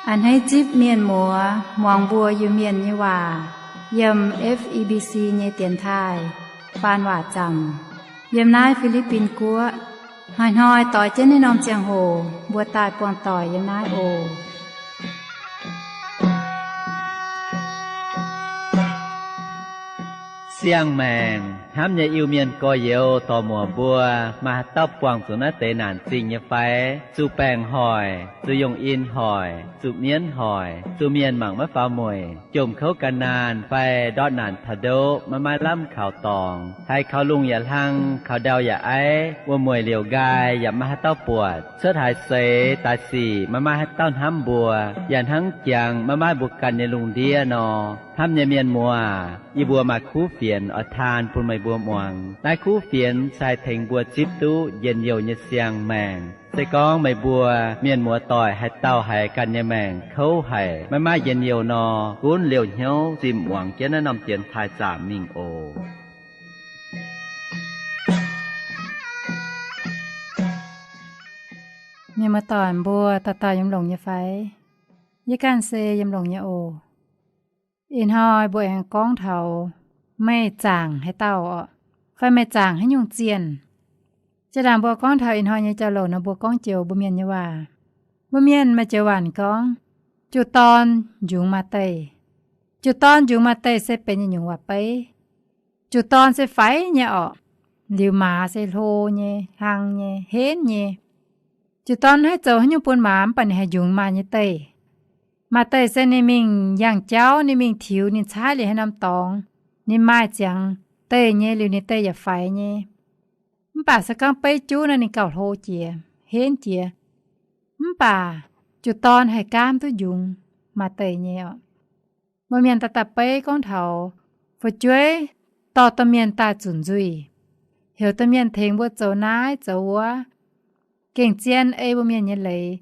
A'hneiv zipv mienh muoz muangx mbuo Iu-Mienh nyei waac yiem F E B C nyei dienx taaih faan waac zaamc yiem naaiv Fi^li^bin Guoqv. Hnoi-hnoi doix jienv naaiv norm ziangh hoc mbuo daaih buangh doic yiem naaiv oc. Siang-maengc hnamv nyei Iu-Mienh gorx-youz dorc-muoc mbuo, maaih haaix dauh buangh zuqc naaiv deix naanc zingh nyei fai? Zuqc baengc hoic, zuqc yungh in hoic, zuqc mienv hoic, zuqc mienh mangc maiv faaux mueic, jomc kouv gan naanh fai ndortv naanc taux ndoqv maiv maaih lamh kaux dorngx, haiz kaux lungh yaac hlang, kaux ndau yaac aiv, wuom-mueic liouc nqaai yaac maiv maaih haaix dauh buatc, cuotv haaix seix daaih sic maiv maaih haaix dauh hnamv mbuo, yaac hnangv jangx maiv maaih mbuo ganh nyei lungh ndiev nor. Hnamv nyei mienh muoz, yie mbuo maaih kuv fienx oix taan bun meih mbuo muangx. Naaiv kuv fienx se haih tengx mbuo zipv duqv njien-youh nyei siang-maengc. Se gorngv meih mbuo mienh muoz doic haaix dauh haiz ganh nyei maengc kouv haic, maiv maaih njien-youh nor, gunv liouh hnyouv zimh muangx jienv naaiv norm dienx taaih zaamc mingh oc. Mienh muoz doic mbuo dauh dauh yiem longx nyei fai? Yie ganh se yiem longx nyei oc. Ih hnoi mbuo aengx gorngv taux meih zaangc haaix dauh orqc, fai meih zaangc haaix nyungc zienh. Jaa-ndaangc mbuo gorngv taux ih hnoi nyei jauv-louc nor, mbuo gorngv joux mbuo mienh nyei waac. Mbuo mienh maaih joux waac gorngv, juqv dorn njungx maa-deih. Juqv dorn njungx maa-deih se benx yietc nyungc waac-beiv. Juqv dorn se faix nyei orqc. Liuz maaz se hlo nyei, hlang nyei, henv nyei. Juqv dorn haih zoux haaix nyungc bun maaz, mv baac ninh haih njungx maaz nyei deih. Maa-deih se ninh mingh yangh jauv, ninh mingh tiux, ninh caaiv liuz haaix norm dorngx, ninh maaih ziangx deih nyei, liuz ninh deih yaac faix nyei. Mv baac se gorngv beiv juv nor, ninh gauh hlo jiex, henv jiex. Mv baac juqv dorn haih gaamv duqv njungx maa-deih nyei orqc. Mbuo mienh daaih daaih beiv gorngv taux fu'jueiv dorh domh mienh daaih zunc nzuih, heuc domh mienh tengx mbuo zoux naaiv zoux wuov, gengh zien ei mbuo mienh nyei leiz.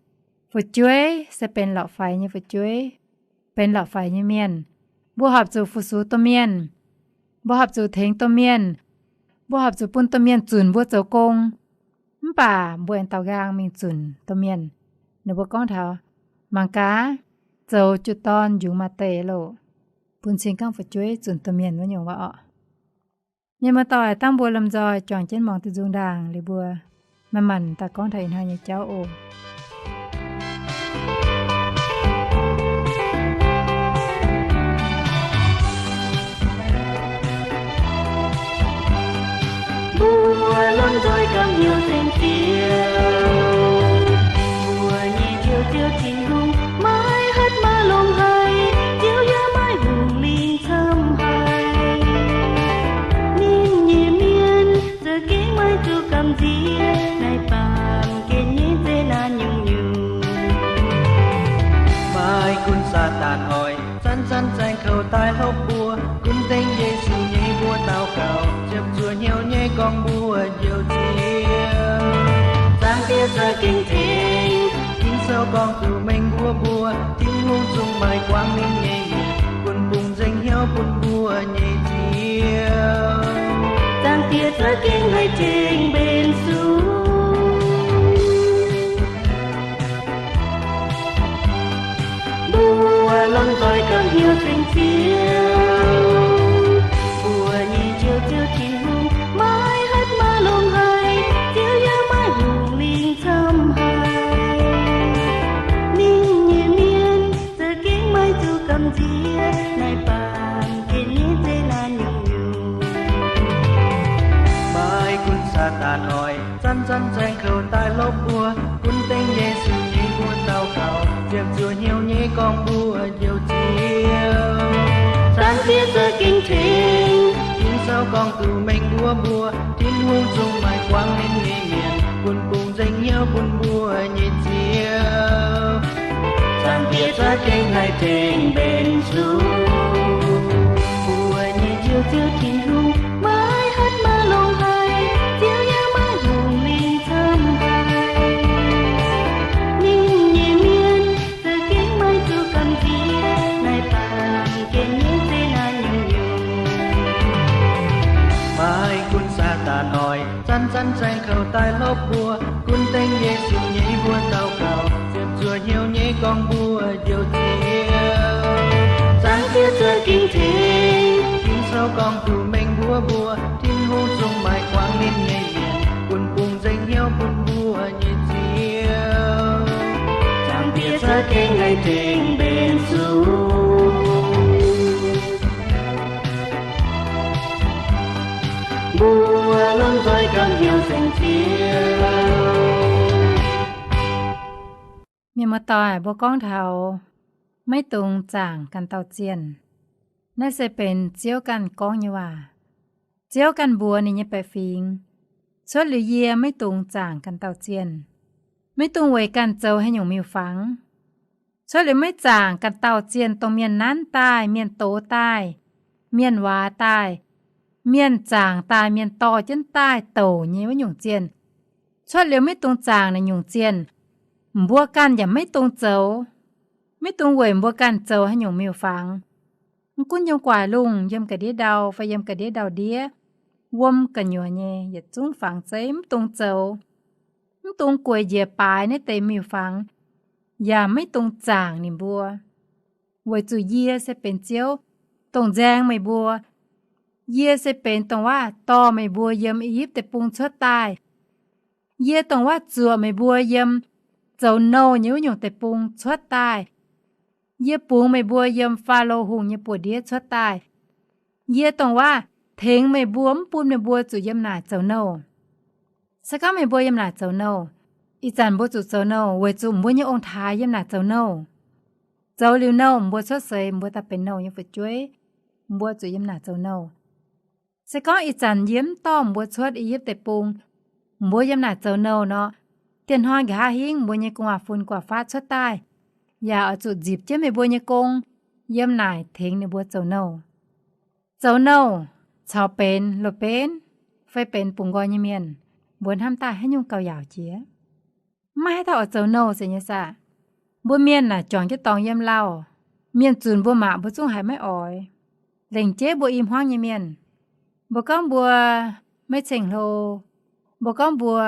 Fu'jueiv se benx lorqc faix nyei fu'jueiv, benx lorqc faix nyei mienh. Mbuo horpc zuqc fu-sux domh mienh, mbuo horpc zuqc tengx domh mienh, mbuo horpc zuqc bun domh mienh zunc mbuo zoux gong. Mv baac mbuo aengx daaux nqaang mingh zunc domh mienh. Ninh mbuo gorngv taux, mangc gaax, zoux juqv dorn njungx maa-deih loh, bun cing gorngv fu'jueiv zunc domh mienh wuov nyungc waac orqc. Mienh muoz-doic, dangh mbuo lomh nzoih juangc jienv muangx diuh nzung ndaangc liuz mbuo manc-manc daaih gorngv taux ih hnoi nyei jauv oc. Mbuo lomh nzoih gauh hnyouv zengc Ziouv, mbuo nyei Ziouv, Ziouv Tin-Hungh, maiv hatc maiv longc haic, Ziouv yaac maiv hungh lingh camv haic. Ninh nyei mienh za'gengh maiv zuqc gamh nziex naaiv baamh gen nyei zeqc naanc nyungc-nyungc. Maiv gunv Saadaan oix zanc-zanc zaengx kouv daaih hlopv mbuo, gunv dengv Yesu nyei mbuox daux gaux, ziepc zuoqv hnyouv nyei gorngv mbuox Njoux Ziouv. Zaangc Diex za'gengh tengx Ging-Sou gorngv duqv mengh mbuox mbuo, Tin-Hungh zungv maaih kuangx ninh nyei mienh, bun bungx nzengc hnyouv bun mbuo nyei Ziouv. Zaangc Diex za'gengh haih tengx mbenc Sung. Mbuo lomh nzoih gauh hnyouv zengc Ziouv, mbuo nyei Ziouv, Ziouv Tin-Hungh, maiv hatc maiv longc haic, Ziouv yaac maiv hungh lingh camv haic. Ninh nyei mienh za'gengh maiv zuqc gamh nziex naaiv baamh gen nyei zeqc naanc nyungc-nyungc. Maiv gunv Saadaan oix zanc-zanc zaengx kouv daaih hlopv mbuo, gunv dengv Yesu nyei mbuox daux gaux, ziepc zuoqv hnyouv nyei gorngv mbuox Njoux Ziouv. Zaangc Diex za'gengh tengx Ging-Sou gorngv duqv mengh mbuox mbuo, Tin-Hungh zungv maaih kuangx ninh nyei mienh, bun bungx nzengc hnyouv bun mbuo nyei Ziouv. Zaangc Diex za'gengh haih tengx mbenc Sung. Mbuo nyei Ziouv, Ziouv Tin-Hungh, maiv hatc maiv longc haic, Ziouv yaac maiv hungh lingh camv haic. Ninh nyei mienh za'gengh maiv zuqc gamh nziex naaiv baamh gen nyei zeqc naanc nyungc-nyungc. Maiv gunv Saadaan oix zanc-zanc zaengx kouv daaih hlopv mbuo, gunv dengv Yesu nyei mbuox daux gaux, ziepc zuoqv hnyouv nyei Gorngv mbuo njoux Ziouv, Zaangc Diex za'gengh tengx, Ging-Sou gorngv duqv mengh mbuox mbuo, Tin-Hungh zungv maaih kuangx ninh nyei mienh, bun bungx nzengc hnyouv bun mbuo nyei Ziouv. Zaangc Diex za'gengh haih tengx mbenc zuqc mbuo lomh nzoih gamh hnyouv nzengc Ziouv. Mienh muoz-doic, mbuo gorngv taux maiv dungx zaangc ganh dauh zienh. Naaiv se benx Ziouv ganh gorngv nyei waac. Ziouv ganh mbuox ninh nyei baeqc fingx, cuotv liuz yie maiv dungx zaangc ganh dauh zienh. Maiv dungx weic ganh zoux haaix nyungc miuc-fangx. Cuotv liuz maiv zaangc ganh dauh zienh, dongh mienh nanv daaih, mienh dox daaih, mienh waac daaih, mienh zaangc daaih, mienh dorh jienv daaih douc nyei wuov nyungc zienh. Cuotv liuz maiv dungx zaangc naaiv nyungc zienh. Mbuo ganh yaac maiv dungx zoux. Maiv dungx weic mbuo ganh zoux haaix nyungc miuc-fangx. Mv gunv yiem gu'nguaaic lungh, yiem ga'ndiev ndau fai yiem ga'ndiev ndau-ndiev, wuom gu'nyuoz nyei yietc zungv fangx zeiv mv dungx zoux. Mv dungx gueic njiec baaix naaiv deix miuc-fangx, yaac maiv dungx zaangc ninh mbuo. Weic zuqc yie se benx Ziouv, dongh nzaeng meih mbuo. Yie se benx dongh waac dorh meih mbuo yiem I^yipv Deic-Bung cuotv daaih. Yie dongh waac zuoqc meih mbuo yiem zoux nouh nyei wuov nyungc deic-bung cuotv daaih. Yie bungx meih mbuo yiem Faalo Hungh nyei buoz-ndiev cuotv daaih. Yie dongh waac tengx meih mbuo mv bun meih mbuo zuqc yiem naaic zoux nouh. Se gorngv meih mbuo yiem naaic zoux nouh, ih zanc mbuo zuqc zoux nouh weic zuqc mbuo nyei ong-taaix yiem naaic zoux nouh. Zoux liuz nouh mbuo cuotv seix, mbuo daaih benx nouh nyei fu'jueiv, mbuo zuqc yiem naaic zoux nouh. Se gorngv ih zanc yie mv dorh mbuo cuotv I^yipv Deic-Bung, mbuo yiem naaic zoux nouh nor, dieh hnoi nqa'haav hingv mbuo nyei gu'nguaaz-fun gu'nguaaz-faqv cuotv daaih, yaac oix zuqc nzipc jienv meih mbuo nyei gong yiem naaic tengx ninh mbuo zoux nouh. Zoux nouh caux benx loz-benv fai benx bungx nqoi nyei mienh, mbuo hnamv daaih haaix nyungc gauh yaauc jiex? Mv maaih haaix dauh oix zoux nouh se nyei saah? Mbuo mienh naaic juangc jienv dorngx yiem lauh, mienh zunc mbuo mangc mbuo zungv haiz maiv oix. Lengc jeiv mbuo i hmuangv nyei mienh, mbuo gorngv mbuo maiv ceng-hlo, mbuo gorngv mbuo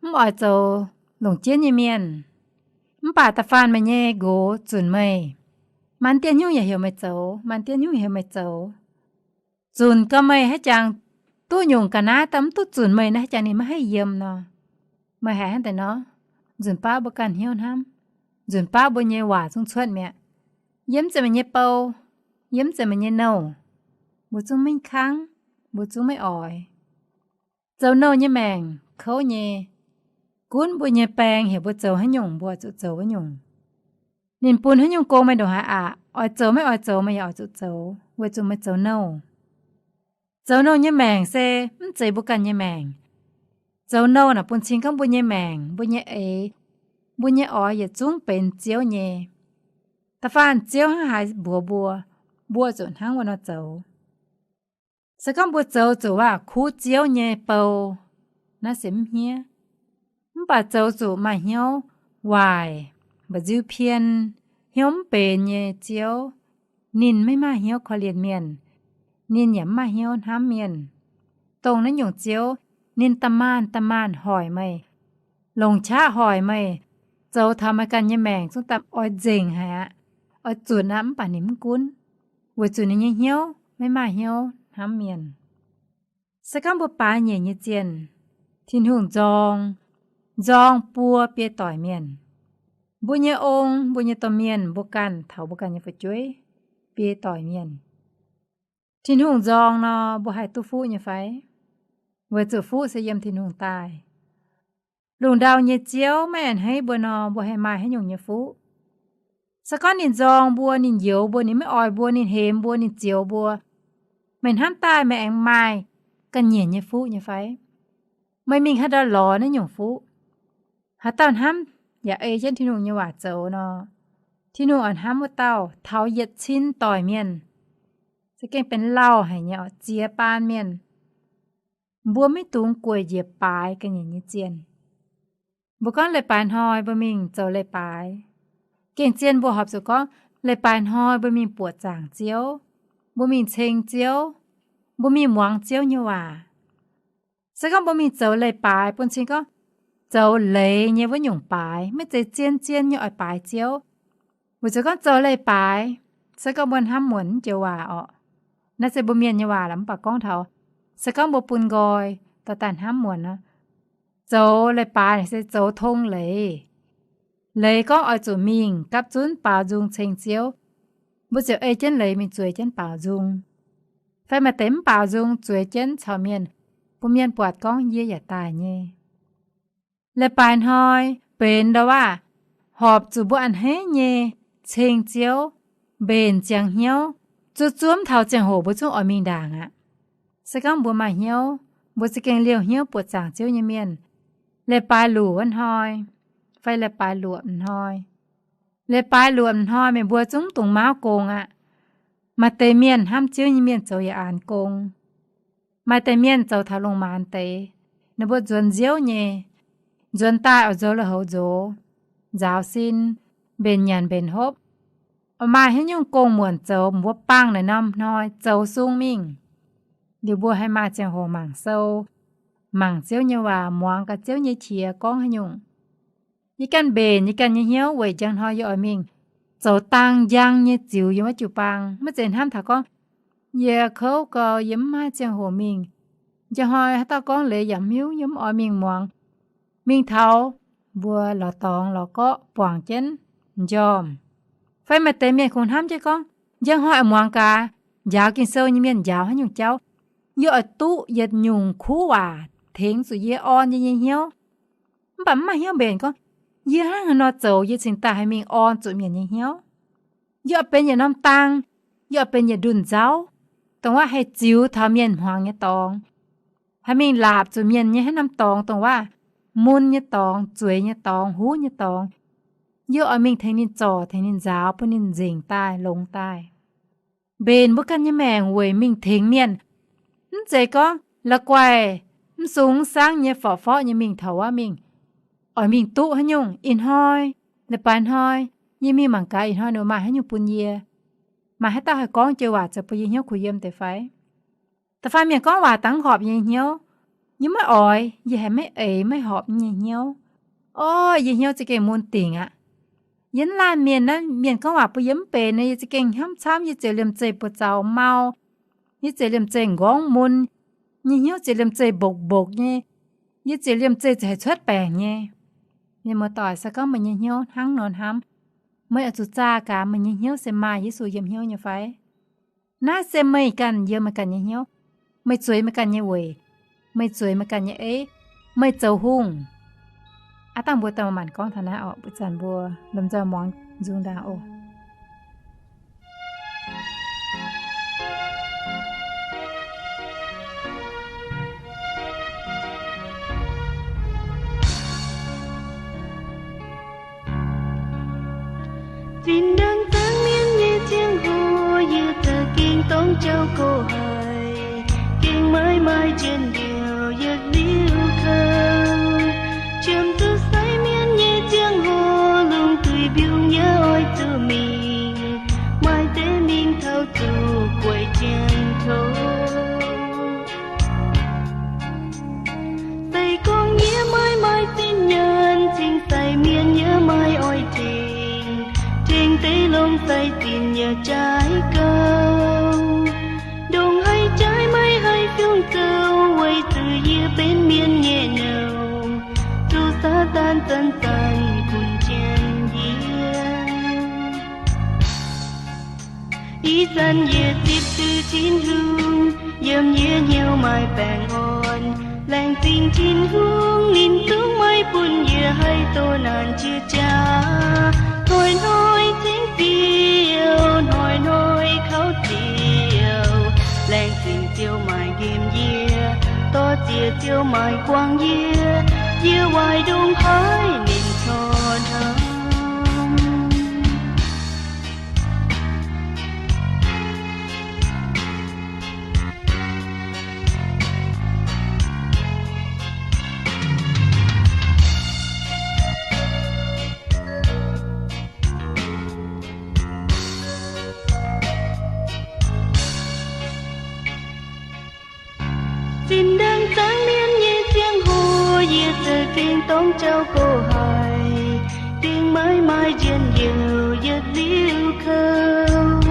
mv oix zoux longc jienv nyei mienh, mv baac da'faanh meih nyei nqox zunc meih, maan diev hnyungv yaac heuc meih zoux, maan diev hnyungv heuc meih zoux, zunc gau meih haiv jangx duqv nyungc ga'naaiv, daaih mv duqv zunc meih naaiv haiv jangx ninh maiv haih yiem nor, meih haiz hnangv deix nor, nzunc baav mbuo ganh hnyouv hnamv, nzunc baav mbuo nyei waac zungv cuotv mi'aqv. Yie mv zeiz meih nyei bou, yie mv zeiz meih nyei nouh, mbuo zungv maiv kangv, mbuo zungv maiv oix. Zoux nouh nyei maengc kouv nyei. Gunv mbuo nyei baeng heuc mbuo zoux haaix nyungc mbuo zuqc zoux wuov nyungc. Ninh bun haaix nyungc gong meih ndongc haaix aqc, oix zoux maiv oix zoux meih yaac oix zuqc zoux weic zuqc meih zoux nouh. Zoux nouh nyei maengc se mv zeiz mbuo ganh nyei maengc. Zoux nouh naaic bun cing gorngv mbuo nyei maengc, mbuo nyei eix, mbuo nyei oix yietc zungv benx Ziouv nyei. Da'faanh Ziouv hnangv haaix mbuox mbuo, mbuo zuqc hnangv wuov nor zoux. Se gorngv mbuo zoux zuqc waac-kuv Ziouv nyei bou, naaiv se mv hniev. Mv baac zoux zuqc maaih hnyouv waaic, mba'nziu pien, hnyouv mv benx nyei ziouv, ninh maiv maaih hnyouv korv-lienh mienh, ninh yaac mv maaih hnyouv hnamv mienh. Dongh naaiv nyungc ziouv, ninh da'maanc da'maanc hoic meih, longc qaqv hoic meih, zoux taux meih ganh nyei maengc zungv daaih oix nzengc haic aqv, oix zunc aqv, mv baac ninh mv gunv, weic zuqc ninh nyei hnyouv maiv maaih hnyouv hnamv mienh. Se gorngv mbuo baaix nyeic nyei zienh, Tin-Hungh nzorng, nzorng buo biei doic mienh. Mbuo nyei ong, mbuo nyei domh mienh, mbuo ganh taux mbuo ganh nyei fu'jueiv, biei doic mienh. Tin-Hungh nzorng nor, mbuo haih duqv fuqv nyei fai? Weic zuqc fuqv se yiem Tin-Hungh daaih. Lungh ndau nyei Ziouv maiv a'hneiv mbuo nor, mbuo haih maaih haaix nyungc nyei fuqv? Se gorngv ninh nzorng mbuo, ninh njoux mbuo, ninh maiv oix mbuo, ninh hemx mbuo, ninh zioux mbuo, meih hnamv daaih meih aengx maaih ga'nyiec nyei fuqv nyei fai? Meih mingh haaix ndau lorz naaiv nyungc fuqv? Haaix dauh hnamv yaac ei jienv Tin-Hungh nyei waac zoux nor, Tin-Hungh oix hnamv wuov dauh taux yietc cin doic mienh, za'gengh benx lauh haic nyei oc, ziex baan mienh. Mbuo maiv dungx gueic njiec baaix ga'nyiec nyei zienh. Mbuo gorngv leiz-baaix hnoi mbuo mingh zoux leiz-baaix, gengh zien mbuo horpc zuqc gorngv leiz-baaix hnoi mbuo mingh buoqc zaangc Ziouv, mbuo mingh ceng Ziouv, mbuo mingh muangx Ziouv nyei waac. Se gorngv mbuo mingh zoux leiz-baaix bun cing gorngv zoux leiz nyei wuov nyungc baaix, maiv zeiz zien-zien nyei oix baaix Ziouv, Weic zuqc gorngv zoux leiz-baaix, se gorngv mbuo hnamv muonc naaiv joux waac orqc, naaiv se mbuo mienh nyei waac lorqc, mv baac gorngv taux se gorngv mbuo bun nqoi dorh daaih hnamv muonc nor, zoux leiz-baaix se zoux tong leiz. Leiz gorngv oix zuqc mingh gapv zunv baaux nzung ceng Ziouv, mbuo ziouc ei jienv leiz mingh zueiz jienv baaux nzung. Fai maaih deix mv baaux nzung zueiz jienv caux mienh, bun mienh buatc gorngv yie yaac daaih nyei. Leiz-baaix hnoi benx ndau waac horpc zuqc mbuo a'hneiv nyei ceng Ziouv, mbenc ziangx hnyouv, zuov zuov taux ziangh hoc mbuo zungv oix mingh ndaangc aqv. Se gorngv mbuo maaih hnyouv, mbuo za'gengh liouh hnyouv buoqc zaangc Ziouv nyei mienh. Leiz-baaix luqc wuov hnoi, fai leiz-baaix luoqc hnoi, leiz-baaix luoqc hnoi meih mbuo zungv dungx mauv gong aqv. Maaih deix mienh hnamv Ziouv nyei mienh zoux yaac aanx gong. Maaih deix mienh zoux taux lungh maanz deix, ninh mbuo nzuonx nziouv nyei, nzuonx daaih oix nzoux lui-houx nzox, nzaaux sin, mbenc nyanc mbenc hopv. Oix maaih haaix nyungc gong-muonc zoux, mbuo bangh naaic norm hnoi zoux sung mingh. Liuz mbuo haih maaih ziangh hoc mangc sou, mangc Ziouv nyei waac, muangx gaax Ziouv nyei qiex gorngv haaix nyungc. Yie ganh mbenc yie ganh nyei hnyouv weic njang hnoi yie oix mingh zoux dang njang nyei ziux yiem wuov jiu-baang. Maiv zeiz hnamv taux gorngv, yie kouv gau, yie mv maaih ziangh hoc mingh. Njang hnoi haaix dauh gorngv leiz yaac mv hiuv, yie mv oix mingh muangx. Mingh taux mbuo lorz dorngx lorz gorqv buangc jienv m'njormh. Fai maaih deix mienh kungx hnamv jienv gorngv, njang hnoi oix muangx gaax njaaux Ging-Sou nyei mienh njaaux haaix nyungc jauv. Yie oix duqv yietc nyungc kuv waac tengx zuqc yie orn yie nyei hnyouv. Mv baac mv maaih hnyouv mbenc gorngv, yie hnangv haaix nor zoux yie cingx daaih haih mingh orn zuqc mienh nyei hnyouv. Yie oix benx yietc norm dang, yie oix benx yietc ndunh nzauv, dongh waac haih ziux taux mienh hmuangx nyei dorngx, haih mingh laapc zuqc mienh nyei haaix norm dorngx, dongh waac mun nyei dorngx, zueiz nyei dorngx, huv nyei dorngx. Yie oix mingh tengx ninh zorc, tengx ninh nzaaux, bun ninh nzengc daaih, longx daaih. Mbenc mbuo ganh nyei maengc weic mingh tengx mienh. Mv zeiz gorngv la'guaih mv sung mv sang nyei forqv-forqv nyei mingh taux wuov mingh, oix mingh duqv haaix nyungc. Ih hnoi, leiz-baaix hnoi, yie mingh mangc gaax ih hnoi ninh maaih haaix nyungc bun yie. Maaih haaix dauh haih gorngv joux waac zoux bun yie hnyouv kuh yiem deix fai? Da'faanh mienh gorngv waac dangv horpc yie nyei hnyouv. Yie maiv oix, yie haiz maiv eix maiv horpc yie nyei hnyouv. Orv, yie hnyouv za'gengh mun dingc aqv. Yie mv laanh mienh naaiv, mienh gorngv waac bun yie mv benx nor, yie za'gengh hnamv camv, yie ziouc liemh zeih buoz zaux mau. Yie ziouc liemh zeih nqorngv mun. Yie nyei hnyouv ziouc liemh zeih mbokc mbokc nyei. Yie ziouc liemh zeih ziouc haih cuotv baengc nyei. Mienh muoz-doic, se gorngv meih nyei hnyouv hnangv nor hnamv, meih oix zuqc zaah gaax meih nyei hnyouv se maaih Yesu yiem hnyouv nyei fai? Naaiv se meih ganh yiem meih ganh nyei hnyouv. Meih zueiz meih ganh nyei weic. Meih zueiz meih ganh nyei eiv. Meih zoux hungh. Aav dangh mbuo daaih manc-manc gorngv taux naaiv orqc. Mbuo zanc mbuo lomh nzoih muangx nzung ndaangc oc. Zinh ndaangc zaangc mienh nyei ziangh hoc, yie za'gengh dorngc jauv gox haic, gengh maiv maaih njien-youh yietc liuz kouv. Qiemx zuqc sai mienh nyei ziangh hoc, lungh duih mbiungc yie oix zuqc mingh, maaih deix mingh taux zuqc gueic janx-tov. Se gorngv yie maiv maaih zinh nyaanh cingx sai mienh, yie maiv oix tengx, tengx deix longx sai zinh yaac jaaix gau. Ndongc haaix jaaix maiv haih fiuv zoux, weic zuqc yie benx mienh nyei nouh, zuqc Saadaan zanc-zanc gunv janx yie. Ih zanc yie zipv duqv Tin-Hungh, yiem yie hnyouv maaih baengh orn. Laengz zingh Tin-Hungh, ninh zungv maiv bun yie haih doh naanc jiex jaax. Hnoi-hnoi cingv ziouc, hnoi-hnoi kaux ziouc. Laengz zingh Ziouv maaih nqemh yie, dorh ziex Ziouv maaih guangc yie. Yie waaic ndongc haaix ninh corc hnamv. Zinh ndaangc zaangc mienh nyei ziangh hoc, yie za'gengh dorngc jauv gox haic, dingc Maiv maaih njien-youh yietc liuz kouv,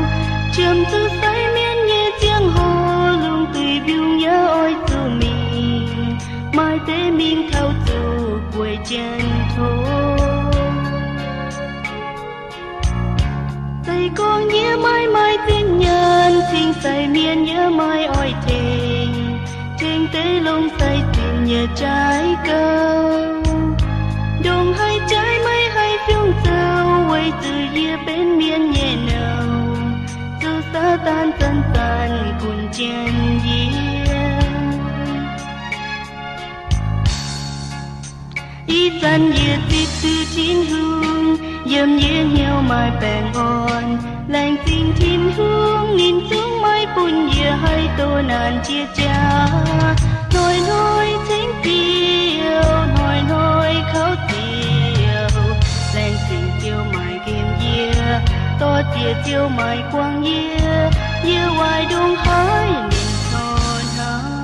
qiemx zuqc sai mienh nyei ziangh hoc, lungh duih mbiungc yaac oix zuqc mingh, maaih deix mingh taux zuqc bueix jienv tov. Se gorngv yie maiv maaih zinh nyaanh, cingx sai mienh yaac maiv oix tengx, tengx deix longc sai zinh yietc jaaix gauh. Ndongc haaix jaaix maiv haih fiongh zoux, weic zuqc yie benx mienh nyei nouh, zuqc Saadaan zanc-zanc gunv jienv yie. Ih zanc yie zipv duqv Tin-Hungh, yiem yie hnyouv maaih baengh orn. Laengz zingh Tin-Hungh, ninh zungv maiv bun yie haih doh naanc jiex jaax. Hnoi-hnoi cingx ziouc, hnoi-hnoi kouv ziouc. Laengz zingh Ziouv maaih nqemh yie, dorh ziex Ziouv maaih guangc yie. Yie waaic ndongc haaix ninh corc hnamv.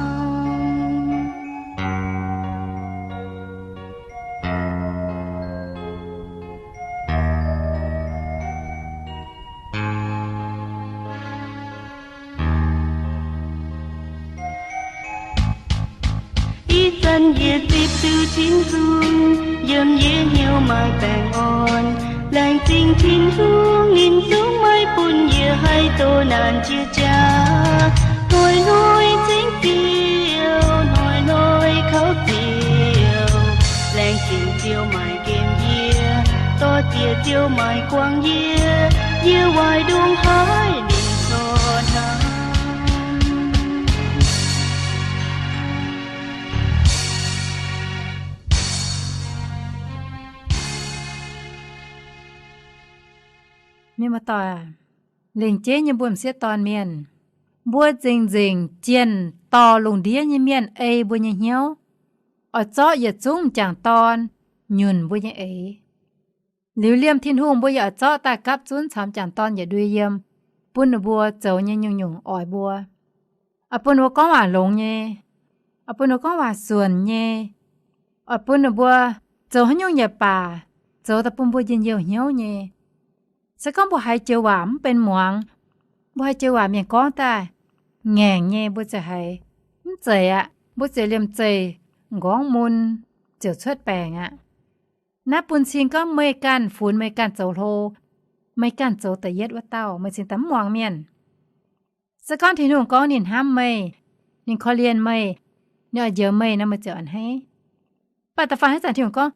Ih zanc yie zipv duqv Tin-Hungh, yiem yie hnyouv maaih baengh orn. Laengz zingh Tin-Hungh, ninh zungv maiv bun yie haih doh naanc jiex jaax. Hnoi-hnoi cingx ziouc, hnoi-hnoi kouv ziouc. Laengz zingh Ziouv maaih nqemh yie, dorh ziex Ziouv maaih guangc yie. Yie waaic ndongc haaix ninh corc hnamv. Mienh muoz-doic, lingc jeiv nyei mbuo m'sieqv dorn mienh, mbuo nzengc-nzengc jienh dorh lungh ndiev nyei mienh ei mbuo nyei hnyouv, oix zorqv yietc zungv m'jangc dorn nyunc mbuo nyei eix. Liuz liemh Tin-Hungh mbuo yaac oix zorqv daaih gapv zunv caux m'jangc dorn yietc ndui yiem, bun ninh mbuo zoux nyei nyungc-nyungc oix mbuo. Oix bun ninh mbuo gorngv waac longx nyei, oix bun ninh mbuo gorngv waac suonc nyei, oix bun ninh mbuo zoux haaix nyungc nyei baac zoux daaih bun mbuo njien-youh hnyouv nyei. Se gorngv mbuo haiz joux waac mv benx muangx, mbuo haiz joux waac mienh gorngv daaih ngaengc nyei, mbuo ziouc haiz mv zeiz aqv. Mbuo ziouc liemh zeih m'nqorngv mun, ziouc cuotv baengc aqv. Naaiv bun cing gorngv meih ganh funx meih ganh zoux hlo, meih ganh zoux da'yietv wuov dauh, meih cingx daaih mv muangx mienh. Se gorngv Tin-Hungh gorngv ninh hnamv meih, ninh korv-lienh meih, ninh oix njoux meih nor, meih ziouc a'hneiv. Mv baac da'faanh haaix zanc Tin-Hungh gorngv,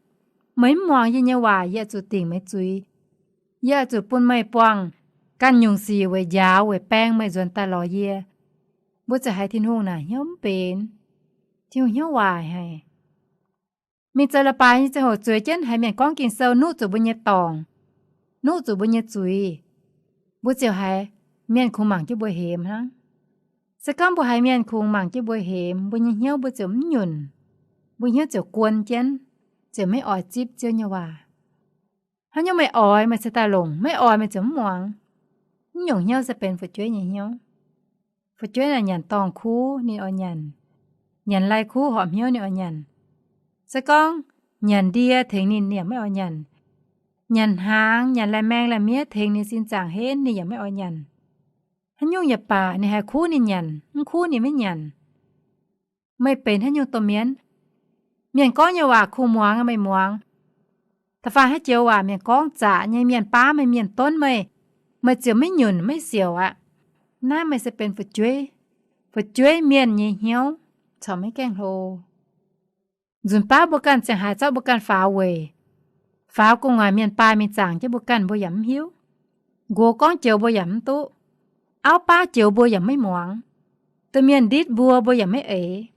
meih mv muangx yie nyei waac, yie oix zuqc dingc meih zuiz. Yie oix zuqc bun meih buangh ganh nyungc sic weic njaaux weic baeng meih nzuonx daaih lorz yie. Mbuo ziouc haiz Tin-Hungh naaic hnyouv mv benx, Tin-Hungh hnyouv waaic haic. Mingh zoux leiz-baaix nyei ziangh hoc zueiz jienv haiz mienh gorngv Ging-Sou nuqv zuqc mbuo nyei dorngc, nuqv zuqc mbuo nyei zuiz, mbuo ziouc haiz mienh kungx mangc jienv mbuo hemx hnangv. Se gorngv mbuo haiz mienh kungx mangc jienv mbuo hemx, mbuo nyei hnyouv mbuo ziouc mv nyunc, mbuo hnyouv ziouc guon jienv, ziouc maiv oix zipv Ziouv nyei waac. Haaix nyungc meih oix meih cingx daaih longc, maiv oix meih ziouc mv muangx. Mv nyungc hnyouv se benx fu'jueiv nyei hnyouv. Fu'jueiv naaic nyanc dorngh kuv ninh oix nyanc, nyanc lai kuv horpc hnyouv ninh oix nyanc. Se gorngv nyanc ndie tengx ninh, ninh yaac maiv oix nyanc. Nyanc hnaangx, nyanc lai-maeng lai-miev tengx ninh sin zaangc henv, ninh yaac maiv oix nyanc. Haaix nyungc yaac baac ninh haih kuv ninh nyanc, mv kuv ninh maiv nyanc. Meih benx haaix nyungc domh mienh? Mienh gorngv nyei waac kungx muangx meih muangx. Da'faanh haaix joux waac mienh gorngv zaqc nyei, mienh baav meih, mienh donv meih, meih ziouc maiv nyunc maiv siouc aqv. Naaiv meih se benx fu'jueiv, fu'jueiv mienh nyei hnyouv corc maiv gaengh hlo. Nzunc baav mbuo ganh ziangh haaix zorqv mbuo ganh faaux weic, faaux gu'nguaaic mienh baaih mingh zaangc jienv mbuo ganh mbuo yaac mv hiuv. Nqox gorngv joux mbuo yaac mv duqv. Auv baav joux mbuo yaac maiv muangx. Domh mienh nditv mbuo, mbuo yaac maiv eix.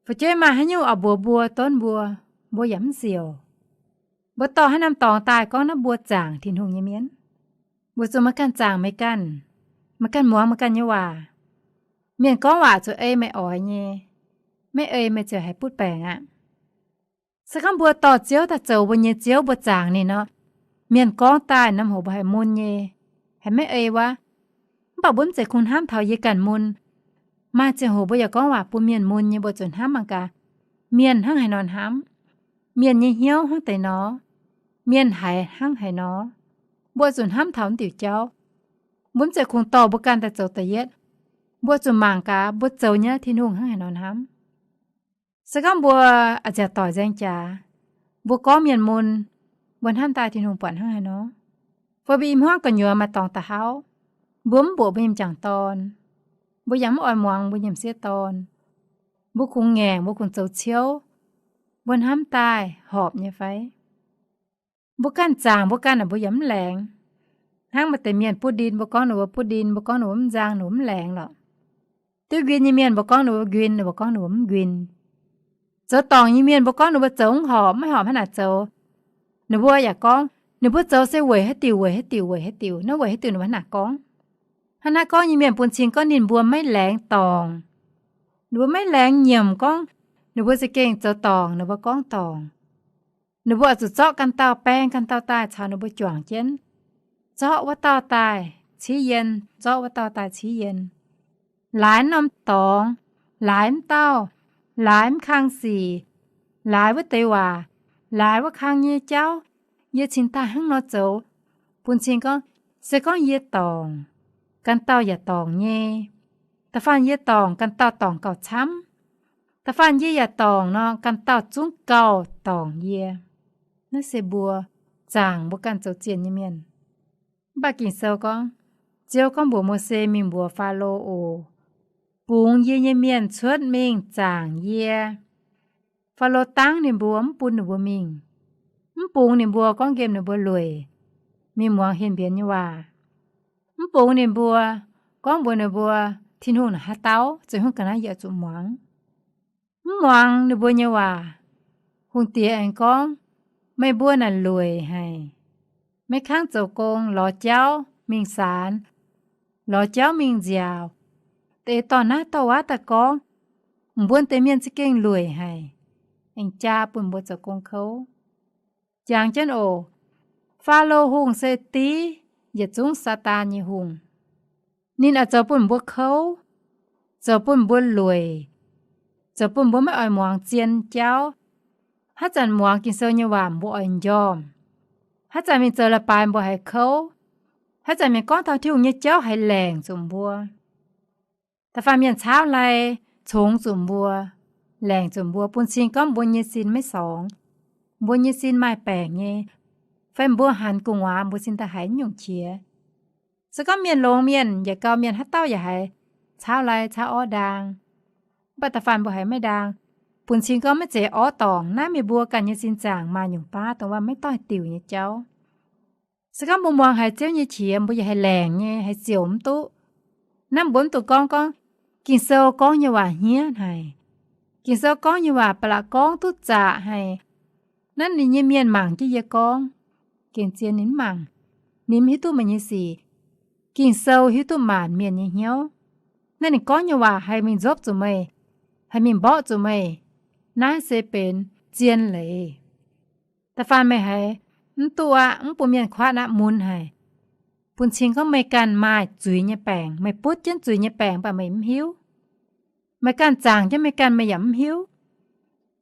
Fu'jueiv maaih haaix nyungc oix mbuox mbuo, donv mbuo, mbuo yaac mv siouc. Mbuo dorh haaix norm dorngx daaih gorngv naaiv mbuo zaangc Tin-Hungh nyei mienh. Mbuo zuqc meih ganh zaangc meih ganh, meih ganh muangx meih ganh nyei waac. Mienh gorngv waac zuqc ei meih oix nyei, maiv ei meih ziouc haiz butv baengc aqv. Se gorngv mbuo dorh Ziouv daaih zoux mbuo nyei Ziouv, mbuo zaangc ninh nor, mienh gorngv daaih norm hoc mbuo haiz mun nyei, haiz maiv ei wuov. Mv baac mbuo mv zeiz kungx hnamv taux yie ganh mun. Maaih ziangh hoc mbuo yaac gorngv waac bun mienh mun nyei, mbuo zuqc hnamv mangc gaax, mienh hnangv haaix nor hnamv, mienh nyei hnyouv hnangv deix nor. mienh haiz hnangv haaix nor. Mbuo zuqc hnamv taux diuc jauv. Mbuo mv zeiz kungx dorh mbuo ganh daaih zoux da'yietv. Mbuo zuqc mangc gaax mbuo zoux nyei Tin-Hungh hnangv haaix nor hnamv. Se gorngv mbuo a'nziaauc doic nzaeng jaax, mbuo gorngv mienh mun, mbuo hnamv daaih Tin-Hungh buatc hnangv haaix nor? Fai mbuo i hmuangv gu'nyuoz maaih dorngx da'hauv, mbuo mv mbuoqc mbuo nyei m'jangc dorn, mbuo yaac mv oix muangx mbuo nyei m'sieqv dorn, mbuo kungx ngaengc, mbuo kungx zoux ciouv, mbuo hnamv daaih horpc nyei fai? Mbuo ganh zaangc mbuo ganh naaic mbuo yaac mv laengz. Hnangv maaih deix mienh butv ndin, mbuo gorngv ninh mbuo butv ndin, mbuo gorngv ninh mbuo mv nzang, ninh mbuo mv laengz lorqc. Diuv nquin nyei mienh mbuo gorngv ninh mbuo nquin, ninh mbuo gorngv ninh mbuo mv nquin. Zoux dorngc nyei mienh mbuo gorngv ninh mbuo zoux mv horpc, maiv horpc hnangv naaic zoux, ninh mbuo yaac gorngv ninh mbuo zoux se weic haaix diuc, weic haaix diuc, weic haaix diuc, naaiv weic haaix diuc ninh mbuo hnangv naaic gorngv. Hnangv naaiv gorngv nyei mienh bun cing gorngv ninh mbuo maiv laengz dorngc. Ninh mbuo maiv laengz nyiemc gorngv ninh mbuo za'gengh zoux dorngc, ninh mbuo gorngv dorngc. Ninh mbuo oix zuqc zorqv ganh dauh baeng ganh dauh daaih caux ninh mbuo juangc jienv. Zorqv wuov dauh daaih civ yien, zorqv wuov dauh daaih civ yien. Laaix norm dorngx, laaix wuov dauh, laaix wuov kang sic, laaix wuov deix waac, laaix wuov kang nyei jauv, yie cingx daaih hnangv nor zoux. Bun cing gorngv, se gorngv yie dorngc, ganh dauh yaac dorngc nyei. Da'faanh yie dorngc, ganh dauh dorngc gauh camv. Da'faanh yie yaac dorngc nor, ganh dauh zungv gauh dorngc yie. Naaiv se mbuo zaangc mbuo ganh zoux zienh nyei mienh. Mv baac Ging-Sou gorngv, Ziouv gorngv mbuox Mose mingh mbuox Faalo oc, Bungx yie nyei mienh cuotv mingh zaangc yie. Faalo dangv ninh mbuo mv bun ninh mbuo mingh, mv bungx ninh mbuo, gorngv nqemh ninh mbuo lueic, mingh muangx hienx mbienx nyei waac. Mv bungx ninh mbuo, gorngv mbuox ninh mbuo, Tin-Hungh naaic haaix dauh, ziouc hnangv ga'naaiv yie oix zuqc muangx. Mv muangx ninh mbuo nyei waac. Hungh diex aengx gorngv, Meih mbuo naaic lueic haic. Maiv kangv zoux gong, lorz jauv mingh saanx, lorz jauv mingh nziaauc, deix dorh naaiv dorh wuov daaih gorngv, mbuo deix mienh za'gengh lueic haic. Aengx jaa bun mbuo zoux gong kouv. Jangx jienv oc, Faalo Hungh se div yietc zungv Saadaan nyei hungh. Ninh oix zoux bun mbuo kouv, zoux bun mbuo lueic, zoux bun mbuo maiv oix muangx zien jauv. Haaix zanc muangx Ging-Sou nyei waac mbuo oix njormh. Haaix zanc mingh zoux leiz-baaix mbuo haiz kouv. Haaix zanc mienh gorngv taux Tin-Hungh nyei jauv haiz laengc zuqc mbuo. Da'faanh mienh caauv lai congx zuqc mbuo, laengc zuqc mbuo, bun cing gorngv mbuo nyei sin maiv sorngx, mbuo nyei sin maaih baengc nyei, fai mbuo hanx gu'nguaaz mbuo cingx daaih haiz nyungc qiex. Se gorngv mienh longx mienh yaac gau, mienh haaix dauh yaac haiz caauv lai caauv orv ndaang. Mv baac da'faanh mbuo haiz maiv ndaang, bun cing gorngv maiv zeiz orv dorngc. Naaiv meih mbuo ganh nyei sin zaangc maaih nyungc baav dongh wuov maiv doix diuc nyei jauv. Se gorngv mbuo muangx haiz Ziouv nyei qiex, mbuo yaac haih laengc nyei, haih ziouc mv duqv. Naaiv mbuo mv dungx gorngv gorngv Ging-Sou gorngv nyei waac hniev haic. Ging-Sou gorngv nyei waac ba'laqc gorngv duqv zaqc haic. Naaiv ninh nyei mienh mangc jienv yie gorngv, gengh zien ninh mv mangc. Ninh mv hiuv duqv meih nyei sic. Ging-Sou hiuv duqv maanc mienh nyei hnyouv. Naaiv ninh gorngv nyei waac haih mingh nzopv zuqc meih, haih mingh mborqv zuqc meih. Naaiv se benx zien leiz. Da'faanh meih haiz mv duqv aqv, mv bun mienh kuatv aqv, mun haic. Bun cing gorngv meih ganh maaih zuiz nyei baengc, meih butv jienv zuiz nyei baengc, mv baac meih mv hiuv. Meih ganh zaangc jienv meih ganh, meih yaac mv hiuv.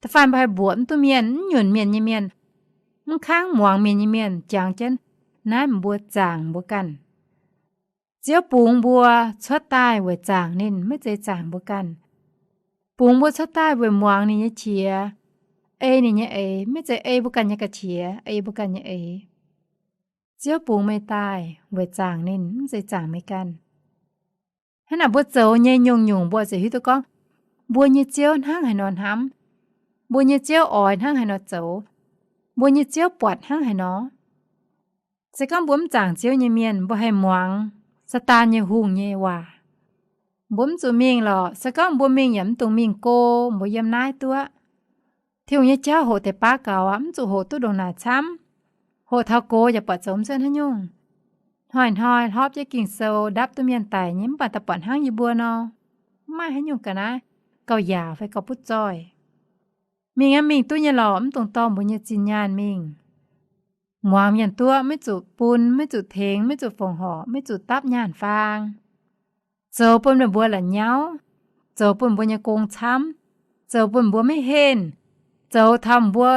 Da'faanh mbuo haih mbuoqc mv duqv mienh, mv nyunc mienh nyei mienh, mv kangv muangx mienh nyei mienh jangx jienv, naaiv mbuo zaangc mbuo ganh. Ziouv bungx mbuo cuotv daaih weic zaangc ninh, maiv zeiz zaangc mbuo ganh. Bungx mbuo cuotv daaih weic muangx ninh nyei qiex, ei ninh nyei eix, maiv zeiz ei mbuo ganh nyei ga'qiex, ei mbuo ganh nyei eix. Ziouv bungx meih daaih weic zaangc ninh, mv zeiz zaangc meih ganh. Hnangv naaic mbuo zoux nyei nyungc-nyungc mbuo ziouc hiuv duqv gorngv, mbuo nyei Ziouv hnangv haaix nor hnamv, mbuo nyei Ziouv oix hnangv haaix nor zoux, mbuo nyei Ziouv buatc hnangv haaix nor. Se gorngv mbuo mv zaangc Ziouv nyei mienh, mbuo haih muangx Saadaan nyei hungh nyei waac. Mbuo mv zuqc mingh lorqc. Se gorngv mbuo mingh yaac mv dungx mingh go, mbuo yiem naaiv duqv. Tin-Hungh nyei jauv hoqc deix baav gaux aqv, mv zuqc hoqc duqv ndongc naaic camv. Hoqc taux gox yaac buatc zoux mv cuotv haaix nyungc. Hnoi-hnoi hlorpv jienv Ging-Sou ndapv duqv mienh daic nyei, mv baac daaih buatc hnangv yie mbuo nor, mv maaih haaix nyungc ga'naaiv gauh yaauc fai gauh butv zoih. Mingh aqv, mingh duqv nyei lorqc, mv dungx dorh mbuo nyei zinh nyaanh mingh. Muangx mienh duqv, maiv zuqc bun, maiv zuqc tengx, maiv zuqc fongc horc, maiv zuqc dapv nyaanh faang. Zoux bun meih mbuo la'nyauv, zoux bun mbuo nyei gong camv, zoux bun mbuo maiv henh, zoux taux mbuo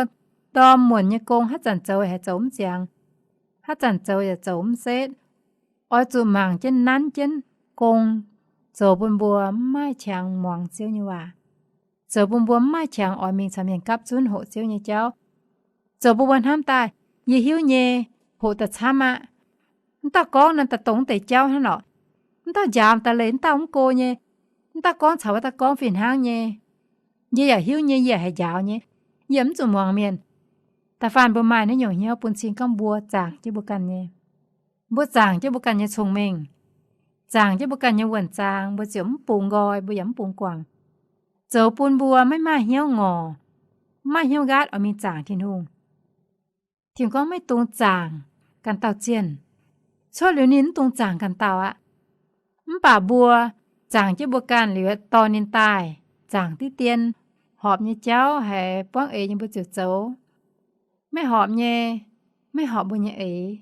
Ndorm muonc nyei gong haaix zanc zoux yaac haih zoux mv ziangx, haaix zanc zoux yaac zoux mv setv. Oix zuqc mangc jienv nanv jienv gong, zoux bun mbuo mv maaih qangx muangx Ziouv nyei waac, zoux bun mbuo mv maaih qangx oix mingh caux mienh gapv zunv hoqc Ziouv nyei jauv, zoux bun mbuo hnamv daaih, yie hiuv nyei, hoqc daaih camv aqv. Mv dauh gorngv naaiv daaih dongh mv deix jauv hnangv lorqc. Mv dauh njaaux daaih leih mv dauh mv go nyei. Mv dauh gorngv caux wuov dauh gorngv fih hnangv nyei. Yie yaac hiuv nyei, yie haih njaaux nyei. Yie mv zuqc muangx mienh. Da'faanh mbuo maaih naaiv nyungc hnyouv bun cing gorngv mbuo zaangc jienv mbuo ganh nyei, mbuo zaangc jienv mbuo ganh nyei cong-mengh, zaangc jienv mbuo ganh nyei wuonh zaang, mbuo ziouc mv bungx nqoi, mbuo yaac mv bungx guangc, zoux bun mbuo maiv maaih hnyouv ngorc, mv maaih hnyouv nqaatv oix mingh zaangc Tin-Hungh. Tin-Hungh gorngv maiv dungx zaangc ganh dauh zienh. Cuotv liuz ninh mv dungx zaangc ganh dauh aqv. Mv baac mbuo zaangc jienv mbuo ganh liuz, dorh ninh daaih zaangc diqv dien, horpc nyei jauv haiz buangv eix nyei mbuo ziouc zoux. Maiv horpc nyei, maiv horpc mbuo nyei eix,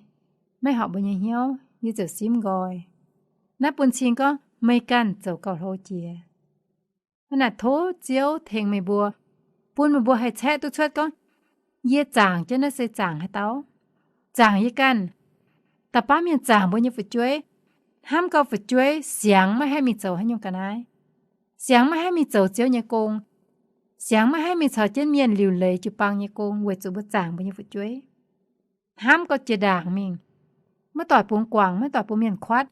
maiv horpc mbuo nyei hnyouv, yie ziouc simv nqoi. Naaiv bun cing gorngv meih ganh zoux gauh hlo jiex. Hnangv naaic tov Ziouv tengx meih mbuo, bun meih mbuo haih caeqv duqv cuotv gorngv, yie zaangc jienv naaiv se zaangc haaix dauh? Zaangc yie ganh. Da'faanh mienh zaangc mbuo nyei fu'jueiv, hnamv gau fu'jueiv siangx maiv haih mingh zoux haaix nyungc ga'naaiv, siangx maiv haih mingh zoux Ziouv nyei gong, siangx maiv haih mingh caux jienv mienh liuc leiz jiu-baang nyei gong weic zuqc mbuo zaangc mbuo nyei fu'jueiv. Hnamv gau jiex ndaangc mingh, maiv doic bungx guangc, maiv doic bun mienh kuatv,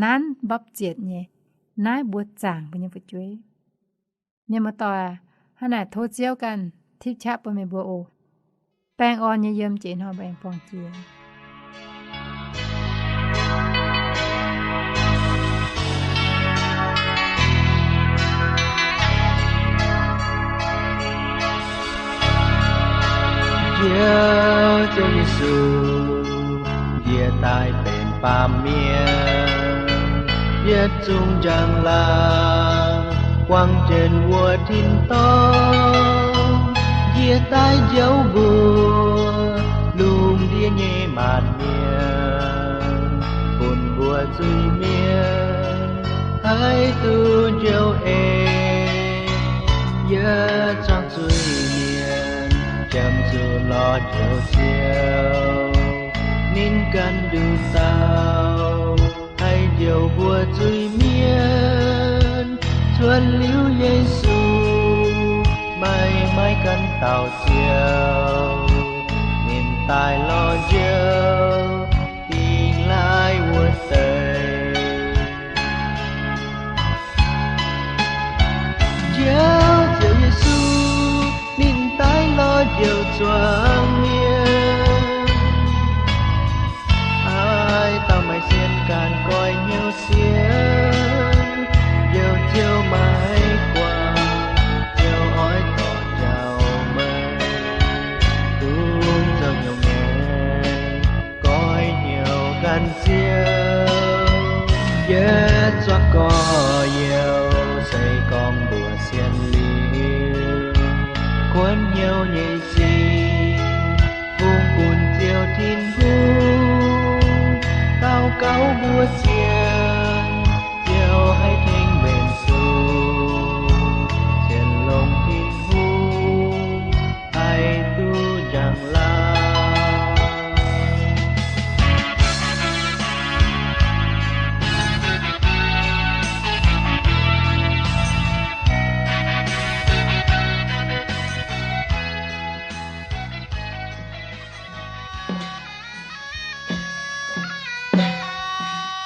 nanv mbapv zietc nyei. Naaiv mbuo zaangc mbuo nyei fu'jueiv. Mienh muoz-doic, hnangv naaic tov Ziouv ganh tipv qaqv bun meih mbuo oc. Baengh orn nyei yiem jiex hnoi mbuo aengx buangh jiex. Njoux Ziouv Yesu, njiec daaih benx baamh mienh, yietc zungv njang-laangc buangh jienv wuov tin-dorngh, njiec daaih njoux mbuo lungh ndiev nyei maanc mienh, bun mbuo zuiz-mienh haih duqv njoux eix. Yietc zungv zuiz-mienh jiem zuqc lorz Njoux Ziouv, ninh ganh nduqc dauh haih njoux mbuo zuiz-mienh cuotv liuz Yesu, maiv maaih ganh dauh Ziouv, ninh daaih lorz njoux dingh laaix wuov deix. Njoux Ziouv Yesu, ninh daaih lorz njoux zuangx mienh. Haaix dauh maaih sienx ganh goiv hnyouv sienx, Njoux Ziouv maiv guangc, Ziouv oix dorh njaaux meih, dungx zoux hnyouv ngaengc, goiv hnyouv ganh Ziouv. Yietc zungv gorx-youz se gorngv mbuox sienx liuz, kuonx hnyouv nyei sic fungx bun Ziouv Tin-Hungh, daux gaux mbuox sienx, Ziouv haih tengx mbenc zuqc, sienx longx Tin-Hungh haih duqv njang-laangc.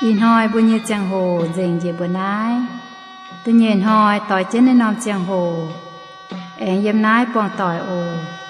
Ih hnoi mbuo nyei ziangh hoc nzengc njiec mbuo naaiv. Da'nyeic hnoi doix jienv naaiv norm ziangh hoc aengx yiem naaiv buangh doic oc.